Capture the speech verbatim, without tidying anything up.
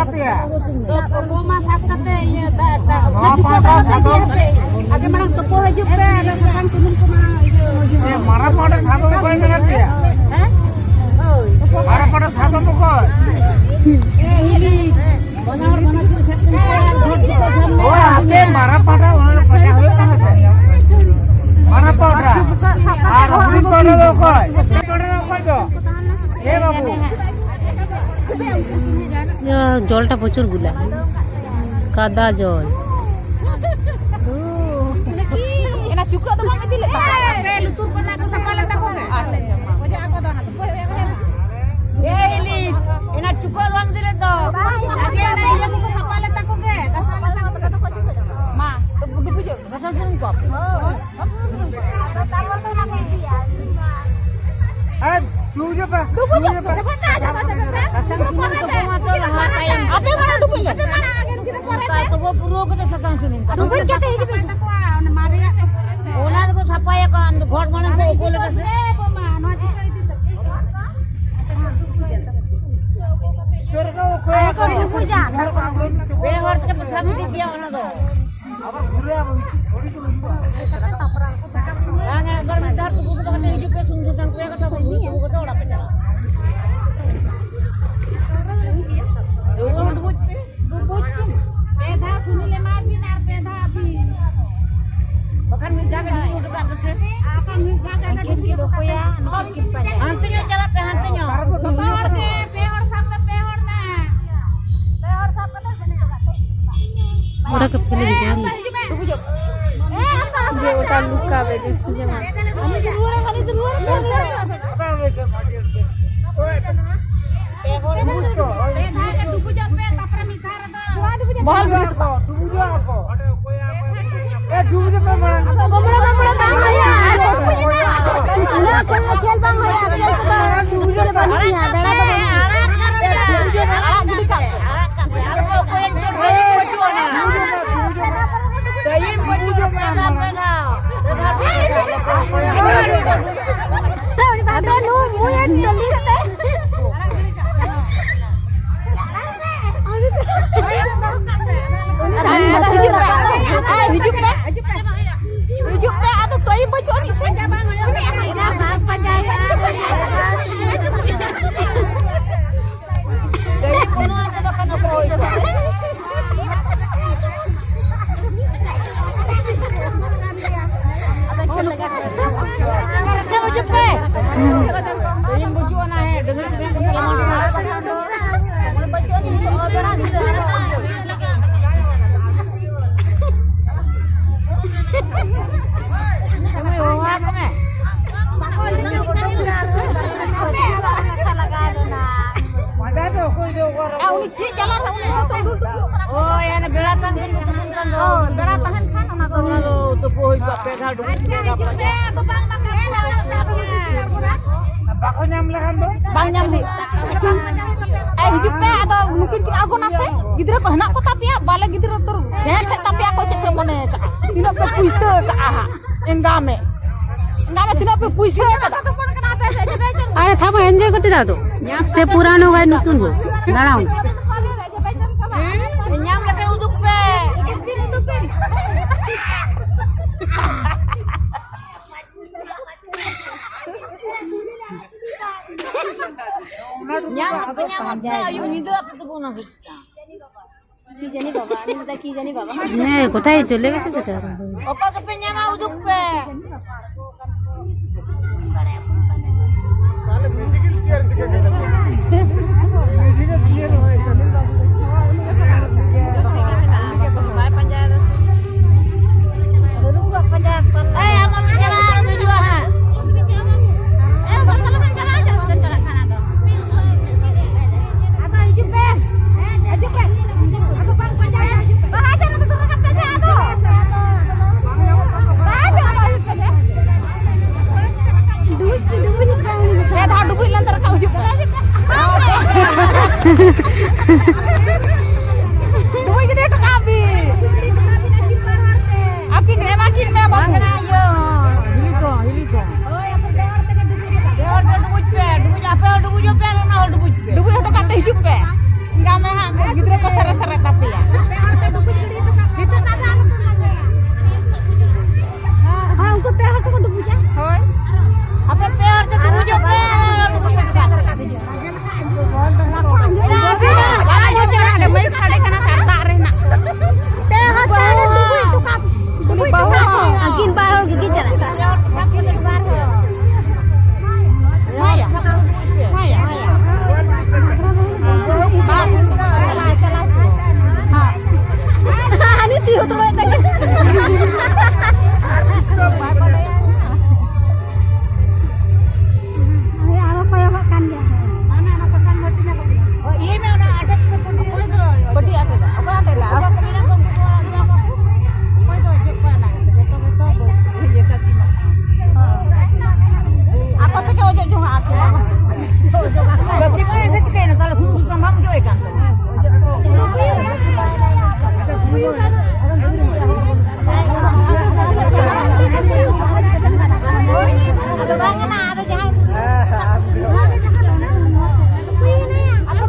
ᱛᱚ, ᱠᱚᱢᱟ ᱥᱟᱵ ᱠᱟᱛᱮ ᱤᱭᱟᱹ ᱫᱟᱜ, ᱫᱟᱜ, ᱱᱚᱣᱟ ᱯᱟᱦᱴᱟ ᱥᱟᱫᱚᱢ᱾ ᱟᱜᱮ ᱢᱟᱲᱟᱝ ᱛᱩᱯᱩ ᱦᱤᱡᱩᱜ ᱯᱮ, ᱟᱫᱚ ᱥᱟᱥᱟᱝ ᱥᱩᱱᱩᱢ ᱠᱚ ᱢᱟᱲᱟᱝ ᱤᱭᱟᱹ᱾ ᱮ, ᱢᱟᱨᱟᱝ ᱯᱟᱦᱴᱟ ᱥᱟᱫᱚᱢ ᱚᱠᱚᱭ ᱢᱮᱱᱟᱜ ᱯᱮᱭᱟ? ᱦᱮᱸ? ᱦᱳᱭ᱾ ᱢᱟᱨᱟᱝ ᱯᱟᱦᱴᱟ ᱥᱟᱫᱚᱢ ᱚᱠᱚᱭ? ᱮ, ᱦᱤᱞᱤ᱾ ᱵᱟᱱᱟ ᱦᱚᱲ ᱵᱟᱱᱟ ᱦᱚᱲ ᱥᱮᱫ ᱠᱷᱚᱱ ᱠᱚ ᱟᱨ ᱦᱚᱲ ᱠᱚ ᱡᱚᱢ ᱢᱮ᱾ ᱚ, ᱟᱯᱮ ᱢᱟᱨᱟᱝ ᱯᱟᱦᱴᱟ ᱚᱱᱟ ᱯᱟᱦᱴᱟ ᱦᱩᱭᱩᱜ ᱠᱟᱱᱟ ᱥᱮ? ᱢᱟᱨᱟᱝ ᱯᱟᱦᱴᱟ᱾ ᱟᱨ ᱦᱩᱰᱤᱧ ᱯᱟᱦᱴᱟ ᱫᱚ ᱚᱠᱚᱭ? ᱦᱩᱰᱤᱧ ᱯᱟᱦᱴᱟ ᱫᱚ ᱚᱠᱚᱭ ᱫᱚ? ᱮ ᱵᱟᱹᱵᱩ᱾ ᱤᱭᱟᱹ, ᱡᱚᱞᱴᱟ ᱯᱨᱚᱪᱩᱨ ᱜᱩᱞᱟ᱾ ᱠᱟᱫᱟ ᱡᱚᱞ᱾ ᱮᱱᱟ ᱪᱩᱠᱟᱹᱜ ᱫᱚ ᱵᱟᱢ ᱤᱫᱤ ᱞᱮᱫ ᱛᱟᱠᱚᱣᱟ? ᱟᱯᱮ ᱞᱩᱛᱩᱨ ᱠᱚᱨᱮᱱᱟᱜ ᱠᱚ ᱥᱟᱯᱷᱟ ᱞᱮᱱ ᱛᱟᱠᱚ ᱜᱮ? ᱟᱪᱪᱷᱟ, ᱟᱪᱪᱷᱟ, ᱢᱟ᱾ ᱚᱡᱚᱜ ᱟᱠᱚ ᱫᱚ ᱦᱟᱸᱜ᱾ ᱮ ᱦᱤᱞᱤ, ᱮᱱᱟ ᱪᱩᱠᱟᱹᱜ ᱫᱚ ᱵᱟᱢ ᱤᱫᱤ ᱞᱮᱫ ᱫᱚ? ᱟᱜᱮ ᱚᱱᱟ ᱤᱭᱟᱹ ᱠᱚᱠᱚ ᱥᱟᱯᱷᱟ ᱞᱮᱱ ᱛᱟᱠᱚ ᱜᱮ, ᱜᱷᱟᱥᱟᱣ ᱞᱮᱱ ᱛᱟᱠᱚ ᱜᱮ᱾ ᱢᱟ, ᱛᱚ ᱰᱩᱵᱩᱡᱚᱜ, ᱜᱷᱟᱥᱟᱣ ᱥᱩᱱᱩᱢ ᱠᱚ ᱟᱯᱮ᱾ ᱦᱳᱭ᱾ ᱟᱨ ᱰᱩᱵᱩᱡᱚᱜ ᱯᱮ᱾ ᱰᱩᱵᱩᱡᱚᱜ ᱯᱮ᱾ ᱰᱩᱵᱩᱡᱚᱜ ᱯᱮ᱾ ᱥᱟᱥᱟᱝ ᱥᱩᱱᱩᱢ ᱛᱩᱯᱩ ᱢᱟ ᱛᱚ ᱞᱟᱦᱟ ᱛᱟᱭᱚᱢ᱾ ᱟᱯᱮ ᱢᱟᱲᱟᱝ ᱰᱩᱵᱩᱡ ᱞᱮ᱾ ᱟᱯᱮ ᱢᱟᱲᱟᱝ ᱟᱜᱮ ᱜᱤᱫᱽᱨᱟᱹ ᱯᱚᱨᱮ ᱛᱮ᱾ ᱛᱩᱯᱩ ᱯᱩᱨᱟᱹᱣ ᱠᱟᱛᱮ ᱥᱟᱥᱟᱝ ᱥᱩᱱᱩᱢ ᱛᱩᱯᱩ᱾ ᱰᱩᱵᱩᱡ ᱠᱟᱛᱮ ᱦᱤᱡᱩᱜ ᱯᱮ᱾ ᱚᱱᱟ ᱫᱚᱠᱚ ᱥᱟᱯᱷᱟᱭᱟᱠᱚ, ᱟᱢ ᱫᱚ ᱜᱷᱚᱴ ᱢᱟᱲᱟᱝ ᱠᱚ ᱩᱠᱩ ᱞᱮᱠᱟ ᱥᱮ᱾ ᱯᱮ ᱦᱚᱲ ᱛᱮᱯᱮ ᱥᱟᱵ ᱤᱫᱤ ᱜᱮᱭᱟ ᱚᱱᱟ ᱫᱚ᱾ ᱵᱟᱝ, ᱮᱠᱫᱚᱢ ᱢᱤᱫ ᱫᱷᱟᱣ ᱛᱩᱯᱩ ᱠᱟᱛᱮ ᱦᱤᱡᱩᱜ ᱯᱮ, ᱥᱩᱱᱩᱢ ᱥᱟᱥᱟᱝ ᱠᱚ ᱮᱢ ᱠᱟᱛᱮ ᱚᱲᱟᱜ ᱯᱮ ᱪᱟᱞᱟᱜᱼᱟ᱾ ᱰᱩᱵᱩᱡ ᱯᱮ᱾ ᱯᱮ ᱫᱷᱟᱣ ᱥᱩᱱᱩᱢ ᱮᱢᱟ ᱵᱤᱱ ᱟᱨ ᱯᱮ ᱫᱷᱟᱣ ᱟᱹᱵᱤᱱ᱾ ᱵᱟᱠᱷᱟᱱ ᱢᱤᱫ ᱫᱷᱟᱣ ᱜᱮ ᱰᱩᱵᱩᱡ ᱦᱚᱴᱚ ᱠᱟᱜ ᱯᱮ ᱥᱮ᱾ ᱟᱨ ᱵᱟᱠᱷᱟᱱ ᱢᱤᱫ ᱫᱷᱟᱣ ᱜᱮ ᱰᱩᱵᱩᱡ ᱦᱚᱴᱚ ᱠᱟᱜ ᱯᱮ᱾ ᱦᱟᱱᱛᱮ ᱧᱚᱜ ᱪᱟᱞᱟᱜ ᱯᱮ, ᱦᱟᱱᱛᱮ ᱧᱚᱜ᱾ ᱡᱚᱛᱚ ᱦᱚᱲ ᱜᱮ, ᱯᱮ ᱦᱚᱲ ᱥᱟᱵ ᱯᱮ, ᱯᱮ ᱦᱚᱲ ᱱᱟ᱾ ᱯᱮ ᱦᱚᱲ ᱥᱟᱵ ᱠᱟᱛᱮ ᱚᱸᱰᱮ ᱠᱚ ᱯᱷᱮᱞᱮ ᱜᱮ ᱵᱟᱝ? ᱡᱮ ᱚᱴᱟ ᱞᱩᱠᱟ ᱵᱮ ᱡᱮ ᱡᱮᱢᱚᱱ᱾ ᱵᱚᱞ ᱵᱤᱥ ᱠᱚ᱾ ᱮ, ᱰᱩᱵᱩᱡᱚᱜ ᱯᱮ ᱢᱟᱲᱟᱝ᱾ ᱩᱱᱟᱹᱜ ᱠᱷᱮᱞ ᱵᱟᱝ ᱦᱩᱭᱩᱜᱼᱟ, ᱠᱷᱮᱞ ᱠᱚᱫᱚ ᱵᱟᱹᱱᱩᱜ ᱜᱮᱭᱟ, ᱵᱮᱲᱟ ᱫᱚ ᱵᱟᱹᱱᱩᱜᱼᱟ᱾ ᱟᱲᱟᱜ ᱜᱤᱰᱤ ᱠᱟᱜ ᱯᱮ᱾ ᱟᱫᱚ ᱱᱩᱭ ᱢᱩᱭ ᱟᱨ ᱴᱚᱞᱤ ᱠᱟᱛᱮ᱾ ᱟᱨ ᱩᱱᱤ ᱪᱮᱫ ᱡᱟᱞᱟ ᱨᱮ ᱩᱱᱤ ᱦᱚᱸᱛᱚ ᱩᱰᱩᱠ ᱰᱩᱵᱩᱡᱚᱜ ᱠᱟᱱᱟ᱾ ᱦᱳᱭ, ᱦᱟᱱᱮ ᱵᱮᱲᱟ ᱛᱟᱦᱮᱱ ᱠᱷᱟᱱ ᱩᱰᱩᱠ ᱠᱟᱱ ᱫᱚ᱾ ᱦᱳᱭ, ᱵᱮᱲᱟ ᱛᱟᱦᱮᱱ ᱠᱷᱟᱱ ᱚᱱᱟ ᱫᱚ᱾ ᱚᱱᱟ ᱫᱚ ᱛᱩᱯᱩ ᱦᱩᱭ ᱠᱚᱜᱼᱟ, ᱯᱮ ᱫᱷᱟᱣ ᱰᱩᱵᱩᱡ ᱠᱟᱛᱮ ᱜᱟᱯᱟ᱾ ᱵᱟᱠᱚ ᱧᱟᱢ ᱞᱮᱠᱷᱟᱱ ᱫᱚ? ᱵᱟᱝ ᱧᱟᱢ ᱦᱩᱭᱩᱜᱼᱟ᱾ ᱟᱨ ᱦᱤᱡᱩᱜ ᱯᱮ, ᱟᱫᱚ ᱱᱩᱠᱤᱱ ᱠᱤᱱ ᱟᱬᱜᱚᱱᱟ ᱥᱮ, ᱜᱤᱫᱽᱨᱟᱹ ᱠᱚ ᱦᱮᱱᱟᱜ ᱠᱚ ᱛᱟᱯᱮᱭᱟ, ᱵᱟᱞᱮ ᱜᱤᱫᱽᱨᱟᱹ ᱛᱚ ᱦᱮᱸ ᱥᱮ ᱛᱟᱯᱮᱭᱟ ᱠᱚ, ᱪᱮᱫ ᱯᱮ ᱢᱚᱱᱮ ᱟᱠᱟᱫᱼᱟ? ᱛᱤᱱᱟᱹᱜ ᱯᱮ ᱯᱩᱭᱥᱟᱹ ᱟᱠᱟᱫᱼᱟ ᱦᱟᱸᱜ? ᱮᱸᱜᱟ ᱢᱮ, ᱮᱸᱜᱟ ᱢᱮ, ᱛᱤᱱᱟᱹᱜ ᱯᱮ ᱯᱩᱭᱥᱟᱹ ᱟᱠᱟᱫᱼᱟ? আরে থামো, এনজয় করতে দাও তো। সে পুরানো গায়ে নতুন বউ। দাঁড়াও। ᱧᱟᱢ ᱞᱮᱠᱷᱟᱱ ᱩᱫᱩᱜ ᱯᱮ᱾ ᱧᱟᱢ ᱟᱯᱮ, ᱧᱟᱢ ᱟᱯᱮ, ᱟᱹᱭᱩᱵ ᱧᱤᱫᱟᱹ ᱟᱯᱮ ᱛᱮᱜᱮ ᱚᱱᱟ ᱦᱩᱭᱩᱜ ᱠᱟᱱᱟ᱾ কি জানি বাবা, আমি বোধহয় কি জানি বাবা। নে, কোথায় চলে গেছে সেটা? ᱚᱠᱟ ᱜᱮᱯᱮ ᱧᱟᱢᱟ, ᱩᱫᱩᱜ ᱯᱮ᱾ ᱛᱟᱦᱞᱮ ᱢᱤᱭᱩᱡᱤᱠᱟᱞ ᱪᱮᱭᱟᱨ ᱪᱤᱠᱟᱹ ᱠᱟᱱᱟ? ᱢᱤᱭᱩᱡᱤᱠᱟᱞ ᱪᱮᱭᱟᱨ ᱦᱚᱸ